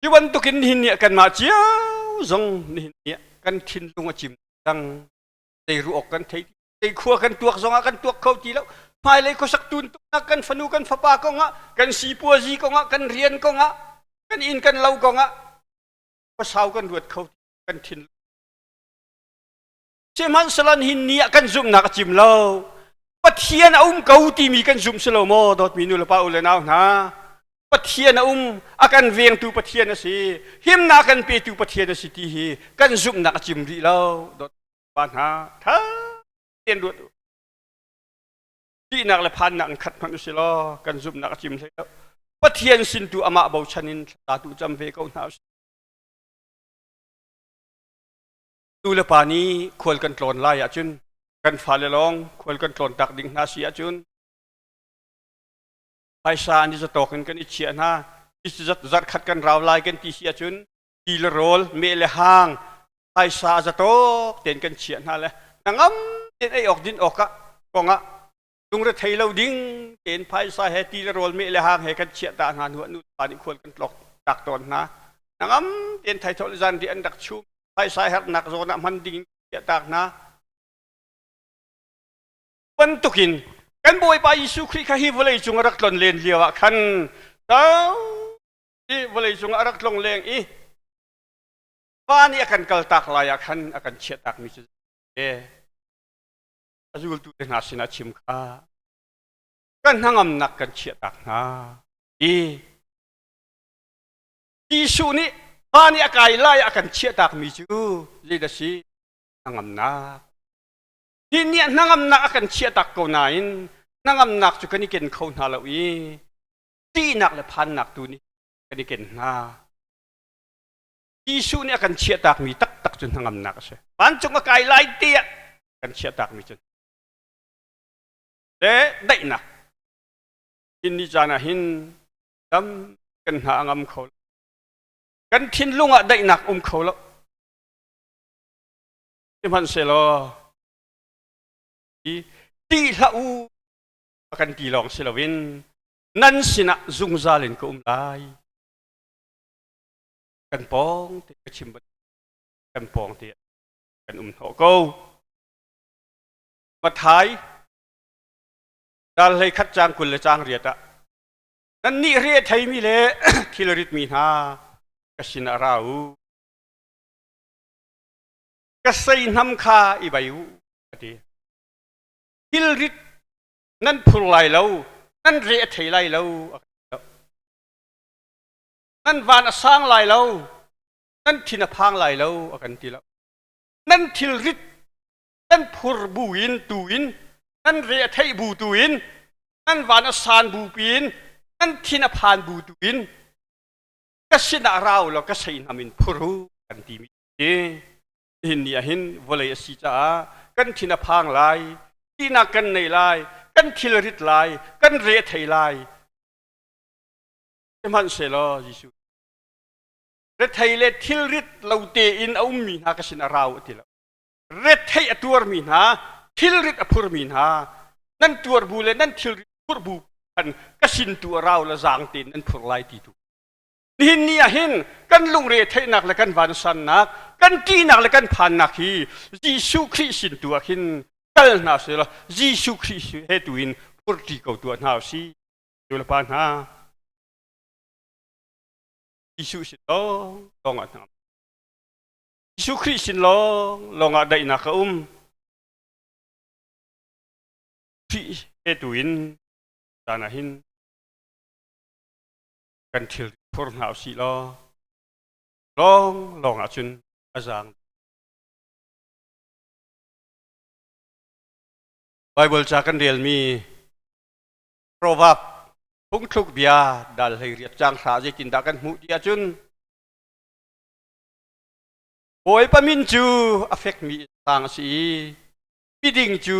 Cu bantukin nihin ni ah kanmah cio zong nihin ni ah kan thinlung a cim cang zei ruah awk kan thei Zei khua kan tuak zongah kan tuak kho ti lo. Hmailei khuasak tuntuknak kan fanu kan fapa kongah, kan sipuazi kongah, kan rian kongah, kan inn kan lo kongah khuasau kan ruat kho kan thin. Sihmanhsehlaw hin ni ah kan zumhnak a cim lo. Pathian a um ko timi kan zumh si lo maw dawtmi nu le pa u le nau hna Pathian a um a kan vengtu Pathian a si himnak a kan petu Pathian a si ti hi kan zumhnak a cim rih lo dawt pa hna tha tein ruat u ṭihnak le phannak in khat hmanh u si law kan zumhnak a cim hlei lo Pathian sin tu amah bochan in thla tu cam ve ko hna u Nu le pa nih khual kan tlawn lai ahcun kan fale lawng khual kan tlawn tak ding hna si ahcun phaisa an i zatawk in kan i chiah hna. Zarh khat kan rau lai kan ti si ahcun ti le rawl, meh le hang, phaisa a zatawk tein kan chiah hna le hnangam tein ei awk din awk ah kong ah lungrethei lo ding tein phaisa he ti le rawl meh le hang he kan chiah ta hna hnu ah nu pa nih khual kan tlok tak tawn hna. Hnangam tein thaithawh le zanriah an rak chum phaisa herhnak zawn ah hman ding chiah tak hna. Bantukin kan Bawipa Jesuh Khrih kha hi vawlei cung a rak tlon len lio ah khan hi vawlei cung a rak tlong leng i pa nih a kan kaltak lai ah khan a kan chiahtakmi cu a zultu te hna sinah chim kha kan hnangamnak kan chiahtak hna i Jesuh nih pa nih a kai lai a kan chiahtakmi cu zeidah si hnangamnak hi nih hnangamnak a kan chiahtak ko nain hnangamnak cu kan i ken kho hna lo i ṭihnak le phannak tu nih kan i ken hna Jesuh nih a kan chiahtakmi taktak cu hnangamnak a si. Vancung a kai lai tiah kan chiahtakmi cu le daihnak. Hin ni caan ah hin dam kan hna a ngam kho lo. Kan thinlung ah daihnak um kho lo. Sihmanhsehlaw i ti hlah u a kan ti lawng si loin nan sinah zungzal in ka um lai. Kan pawng te ka chim kan pawng te kan um hnawh ko. Mathai dal hlei khat cang 20 le cang riat ah nan nih ri a theimi le thil ritmi hna ka sin ah ra u ka seihnam kha i bai u a ti thilrit nan phur lai lo nan re a thei lai lo a nan van a sang lai lo nan thin a phang lai lo a kan ti lo nan thilrit nan phur bu in tu in nan re a theih bu tu in nan van a san bu piin nan thin a phan bu tu in ka sinah rau law ka seihnam in phur u kan ti mi si hin ni ah hin vawlei a si caah kan thin a phang lai tinak kan nei lai kan thilrit lai kan re a thei lai Sihmanhsehlaw Jesuh rethei le thilrit lo tein a ummi hna ka sin a rau a ti lo. Rethei a tuarmi hna, thilrit a phurmi hna, nan tuar bu le nan thilrit phur bu khan ka sin tu a rau le zaang tein nan phur lai ti tu. Nihin ni ah hin kan lungre theihnak le kan vansannak, kan ṭihnak le kan phannak hi Jesuh Khrih sin tu ah khin kal hna seh law Jesuh Khrih he tu in phurṭi ko tuah hna u sih. Nu le pa hna, Jesuh sin lawng lawng ah hnangam. Jesuh Khrih sin lawng lawng ah daihnak a um. Khrih he tu in caan ah hin kan thil phur hna usih law lawng lawng ah cun a zaang. Bible ca kan relmi Proverb phungthluk bia dal 18 caang hra zeitindah kan hmuh ti ahcun Bawipa min cu a fekmi sang a si i miding cu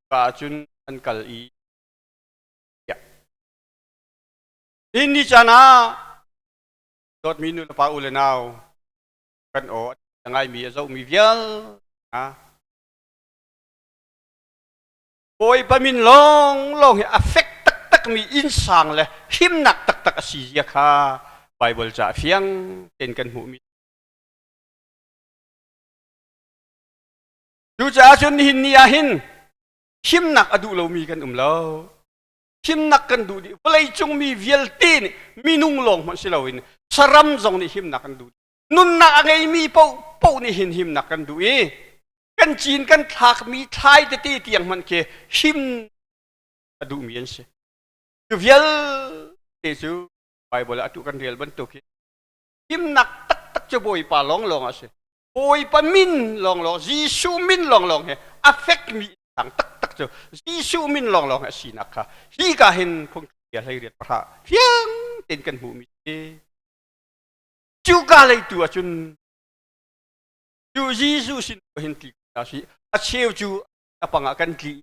ka ahcun an kal i Hin ni caan ah dawtmi nu le pa u le nau kan aw a ngaimi a zohmi vialte Bawipa min lawnglawng hi a fek taktakmi innsang le himnak taktak a si zia kha Baibal ca fiang tein kan hmuhmi. Cucaah cun nihin ni ah hin himnak a duh lomi kan um lo. Himnak kan duh dih. Vawleicung mi vialte nih minung lawng hmanh si loin saram zong nih himnak kan duh. Nunnak a ngeimi paoh paoh nih hin himnak kan duh i kan cin kan thlakmi thlai tete tiang hmanh khi him. A duhmi an si. Cu vialte cu Bible ah atu kan rel bantuk hi himnak taktak cu Bawipa lawnglawng a si. Bawipa min lawnglawng, Jesuh min lawnglawng he a fekmi tang taktak cu Jesuh min lawnglawng he a sinak kha hi ka hin phungthia hlei riat pahra fiang tein kan hmuhmi si. Cuka lei tu ahcun cu Jesuh sin hin tli a si. A cheu cu a pang ah kan tli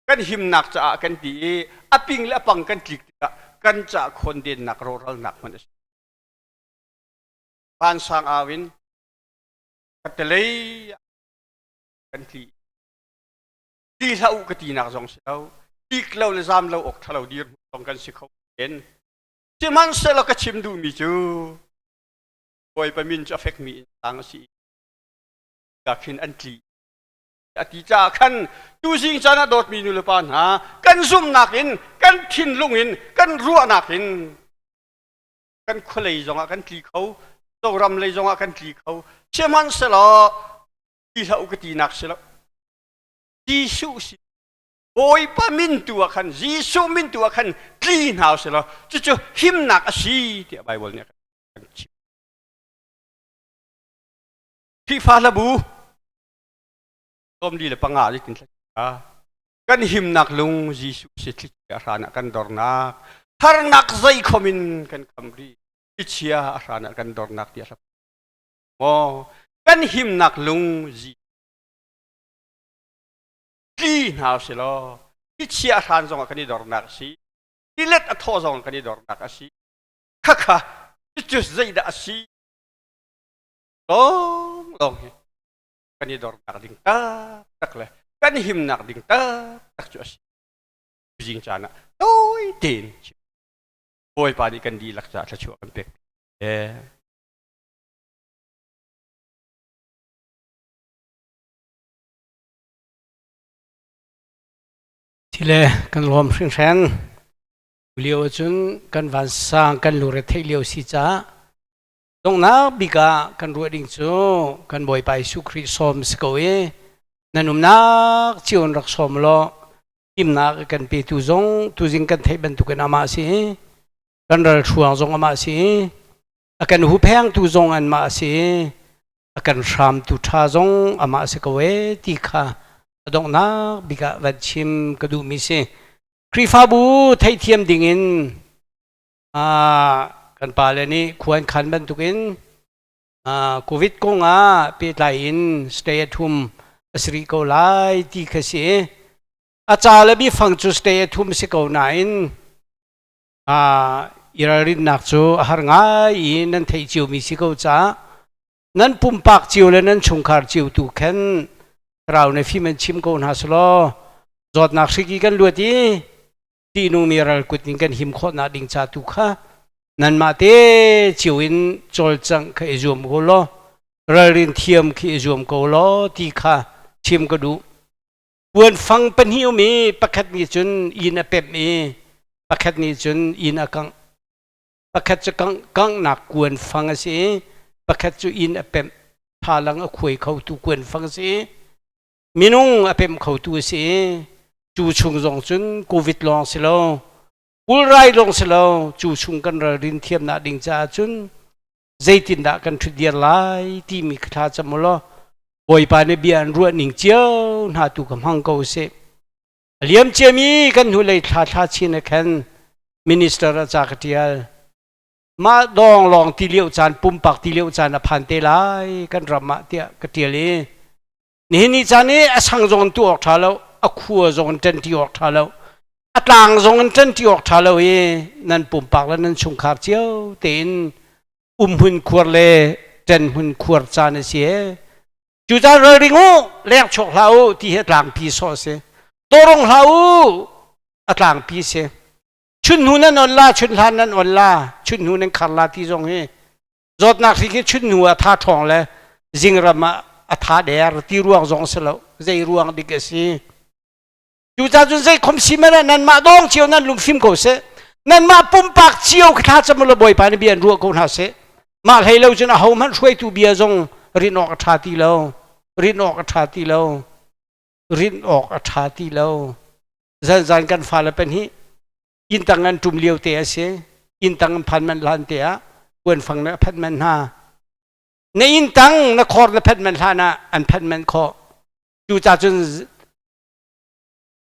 kan himnak caah kan ti i a ping le a pang kan tlik tikah kan ca khondennak rawhralnak hmanh a si. Vansang au in khattelei kan tli. Tli hlah u ka tinak zong si lo. Tlik lo le zam lo awk ṭha lo dir zong kan si kho men. Sihmanhsehlaw ka chim duhmi cu Bawipa min cu a fekmi in sang a si. Ka khin an tli. A ti caah khan tuzing caan ah dawtmi nu le pa hna kan zumhnak in kan thinlung in kan ruahnak in kan khualei zongah kan tli kho Zoram lei zongah kan tli kho sihmanhsehlaw ti hlah u ka tinak si lo Jesuh si Bawipa min tu ah khan Jesuh min tu ah khan tli hna u sih law cucu himnak a si tiah Bible nih a kan chimh Khrihfa hlabu 45 zeitin thla kan himnak lung Jesuh si thlichia hran ah kan dornak harnak zeikhom in kan kham rih thlichia a hran ah kan dornak tiah hla maw kan himnak lung Jesuh tli hna si law thlichia a hran zongah kan i dornak a si tilet a thawh zongah kan i dornak a si khakha cucu zeidah a si lawng lawng hi kan i dornak ding taktak le kan himnak ding taktak cu a si. Zing caan ah tawi tein Bawipa nih kan dihlak caah thluachuah kan pek. Thile kan lawm hringhran. Lio ahcun kan vansang kan lungre theih lio si caah Donghnak bik ah kan ruah ding cu kan Bawipa Jesuh Khrih sawm si ko i nan umnak cio in rak sawm law himnak kan petu zong tuzing kan theih bantukin amah si kan ralhruang zong amah si a kan huphengtu zong anmah si a kan hramtu ṭha zong amah si ko e ti kha a donghnak bik ah van chim ka duhmi si Khrihfabu theihthiam dingin Kan pale nih khua an khan bantukin COVID kong ah pehtlai in stay at home a si rih ko lai ti kha si. A ca le bifang cu stay at home si ko nain i ralrinnak cu a har ngai i nan theih ciomi si ko caah nan pumpak cio le nan chungkhar cio tu khan thlarau ne fim an chim ko hna selaw zawtnak hrik i kan luat i ṭihnungmi ral kut in kan him khawhnak ding ca tu kha nanmah te cio in cawlcangh kha i zuam ko law ralrin thiam khi i zuam ko law ti kha chim ka duh. Puan fang pahnih um i pakhat nih cun inn a pemh i pakhat nih cun inn a kangh. Pakhat cu kangh kanghnak kuan fang a si i pakhat cu inn a pemh thalang a khuai khotu kuan fang a si i minung a pemh khotu a si i cu chung zong cun covid lawng si lo pulrai lawng si lo cu chung kan ralrin thiamnak ding caah cun zeitindah kan ṭhutdir lai timi thla cam u law Bawipa nih bia an ruah ning cio hna tu ka hmang ko sih. A liam ciami kan hnulei thla thla chin ah khan minister a ca ka ṭial. Mah dawng lawng ti lio caan pumpak ti lio caan a phan te lai kan ram ah tiah ka ṭial i Nihin ni caan i a sang zong in tuah awk ṭha lo, a khua zong in ṭanṭi awk ṭha lo, a tlang zong in ṭanṭi awk ṭha lo i nan pumpak le nan chungkhar cio tein umhmun khuar le ṭenhmun khuar caan a si ee. Cu caan ralring u, leng chuak hlah u ti hi a tlangpi sawh a si. Tawrong hlah u, a tlangpi si. Chun hnu nan on la, chun hlan nan on la, chun hnu nan khar la ti zong hi Zawtnak hrik hi chun hnu ah tha ṭhawng le zingram ah a tha der ti ruang zong si lo zei ruang dik a si. Cucaah cun zei khom si man ah nanmah dawng cio nan lungfim ko seh. Nanmah pumpak cio thla cam law Bawipa nih bia an ruah ko hna seh. Mah hlei lo cun ahohmanh hruaitu bia zong rin awk a ṭha ti lo. Rin awk a ṭha ti lo. Rin awk a ṭha ti lo. Zan zan kan fale pen hi inn tang an ṭum lio te a si. Inn tang an phan manh hlan te ah kuanfang na phanh manh hna. Na inn tang na khor na phanh manh hlan ah an phanh manh khawh. Cucaah cun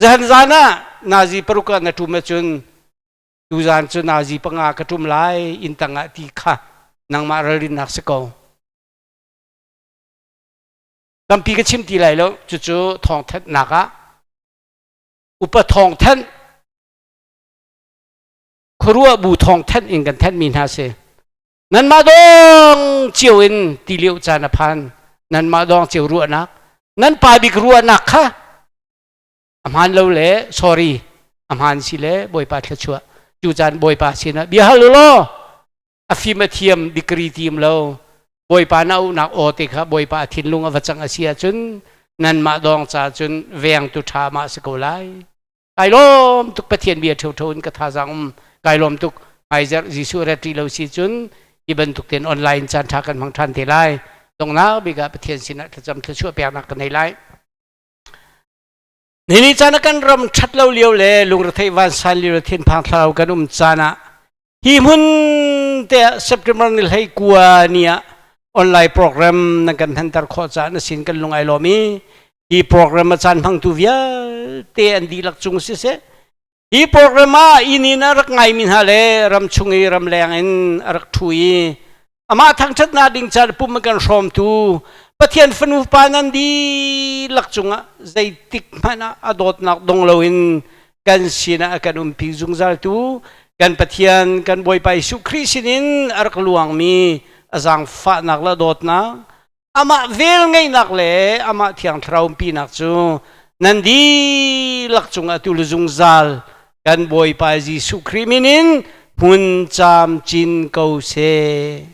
zahan zan ah nazi paruk ah na ṭum ahcun tuzan cu nazi panga ka ṭum lai inn tang ah ti kha nangmah ralrinnak si ko. Tampi ka chim ti lai lo cucu thawngthanhnak ah upa thawngthanh khuaruah bu thawngthanh in kan thanhmi hna si. Nanmah dong cio in ti lio caan a phan. Nanmah dong cio ruahnak nan pa bik ruahnak kha a hmaan lo le sorry a hmaan si le Bawipa thluachuah cu caan Bawipa sinah bia hal u law a fim a thiam degree tim lo Bawipa na auhnak aw te kha Bawipa a thinlung a va cang a si ahcun nanmah dawng ca cun vengtu ṭha ma si ko lai. Kai lawm tuk Pathian bia ṭheuṭheu in ka thazaang um kai lawm tuk hmaizarh Jesuh rat rih lo si cun hi bantuk tein online caan ṭha kan hmang ṭhan te lai. Donghnak bik ah Pathian sinah thlacam thluachuah peknak ka nei lai. Nini caan ah kan ram ṭhat lo lio le lungretheih vansan lio le thinphang thlarau kan um caan ah Hi hmun te ah September ni 19 ni ah online program nan kan hmanter khawh caah na sin kan lung ai lawm i hi program a caan hmangtu vialte an dihlak cung siseh hi program ah inn in a rak ngaimi hna le ram chung i ramleng in a rak ṭhu i amah thangṭhatnak ding caah pum a kan hrawmtu Pathian fanu pa nan dihlak cungah zeitik hmanh ah a dawtnak dong loin kan sinah a kan umpi zungzaltu kan Pathian kan Bawipa Jesuh Khrih sinin a rak luangmi a zaangfahnak le dawtnak amah vel ngeihnak le amah thiang thlarau umpinak cu nan dihlak cungah tu le zungzal kan Bawipa Jesuh Khrih min in hmun camcin ko seh.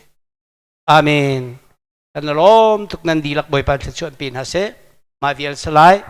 Amen. Kan lawm tuk nan dihlak Bawipa thluachuah pe hna seh. Mah vial salai.